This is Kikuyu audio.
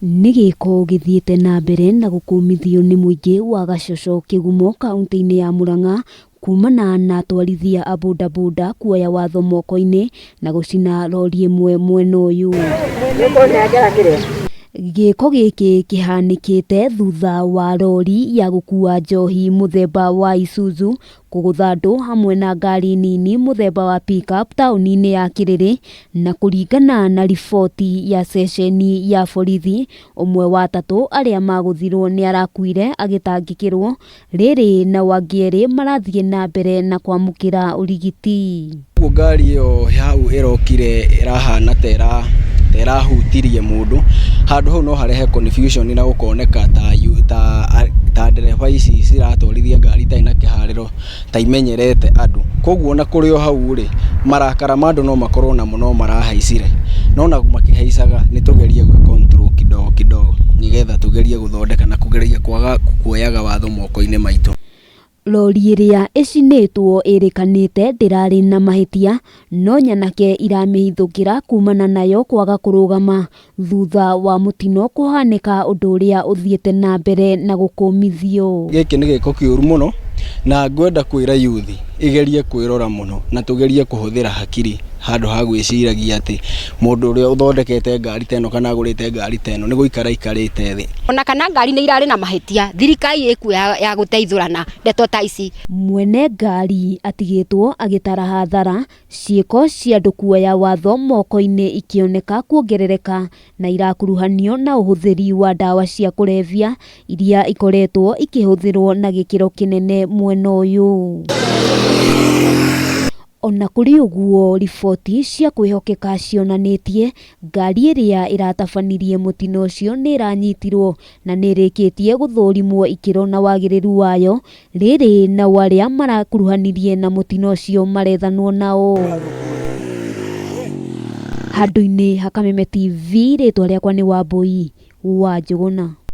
Nĩ gĩko gĩthiĩte na mbere na gũkũmithio nĩ mũingĩ wa Gacoco Kĩgumo kauntĩ-inĩ ya Murang'a kumana na atwarithia a bodaboda kuoya watho moko-inĩ na gũcina rori ĩmwe mwena ũyũ. Gĩko gĩkĩ kĩhanĩkĩte thutha wa rori ya gũkua njohi mũthemba wa Isuzu kũgũtha andũ hamwe na ngari nini mũthemba wa pickup taũni-inĩ ya Kĩrĩrĩ, na kũringana na riboti ya ceceni ya borithi, ũmwe wa atatũ arĩa magũthirwo nĩ arakuire agĩtangĩkĩrwo, rĩrĩ nao angĩ erĩ marathiĩ na mbere na kwamũkĩra ũrigiti. Ũguo ngari ĩyo hau ĩrokire ĩrahana ta ĩrahutirie mũndũ, handũ hau no harehe confusion na gũkoneka ta ta ndereba ici ciratwarithia ngari itarĩ na kĩharĩro ta imenyerete andũ. Koguo ona kũrĩ o hau rĩ, marakara ma andũ no makorwo namo no marahaicire. No ona makĩhaicaga nĩ tũgerie gwĩ control kidogo kidogo nĩgetha tũgerie gũthondeka na kũgeria kwaga kuoyaga watho moko-inĩ maitũ. Rori ĩrĩa ĩcinĩtwo ĩrĩkanĩte ndĩrarĩ na mahĩtia no nyanake iramĩhithũkĩra kumana nayo kwaga kũrũgama thutha wa mũtino kũhanĩka ũndũ ũrĩa ũthiĩte na mbere na gũkũmithio. Gĩkĩ nĩ gĩko kĩũru mũno na ngwenda kwĩra yuthi ĩgerie kwĩrora mũno na tũgerie kũhũthĩra hakiri handũ ha gwĩciragia atĩ mũndũ ũrĩa ũthondekete ngari ta ĩno kana agũrĩte ngari ta ĩno nĩ gũikara aikarĩte thĩ. Ona kana ngari nĩ irarĩ na mahĩtia, thirikari ĩkuo ya gũteithũrana ndeto ta ici. Mwene ngari atigĩtwo agĩtara hathara, ciĩko cia andũ kuoya watho moko-inĩ ikĩoneka kuongerereka na irakuruhanio na ũhũthĩri wa ndawa cia kũrebia iria ikoretwo ikĩhũthĩrwo na gĩkĩro kĩnene mwena ũyũ. Ona kũrĩ ũguo, riboti cia kwĩhokeka cionanĩtie ngari ĩrĩa ĩratabanirie mũtino ũcio nĩ ĩranyitirwo na nĩ ĩrĩkĩtie gũthũrimwo ikĩro na wagĩrĩru wayo, rĩrĩ nao arĩa marakuruhanirie na mũtino ũcio marethanwo nao. Handũ-inĩ ha Kameme TV, rĩtwa rĩakwa nĩ Wambũi wa Njũgũna.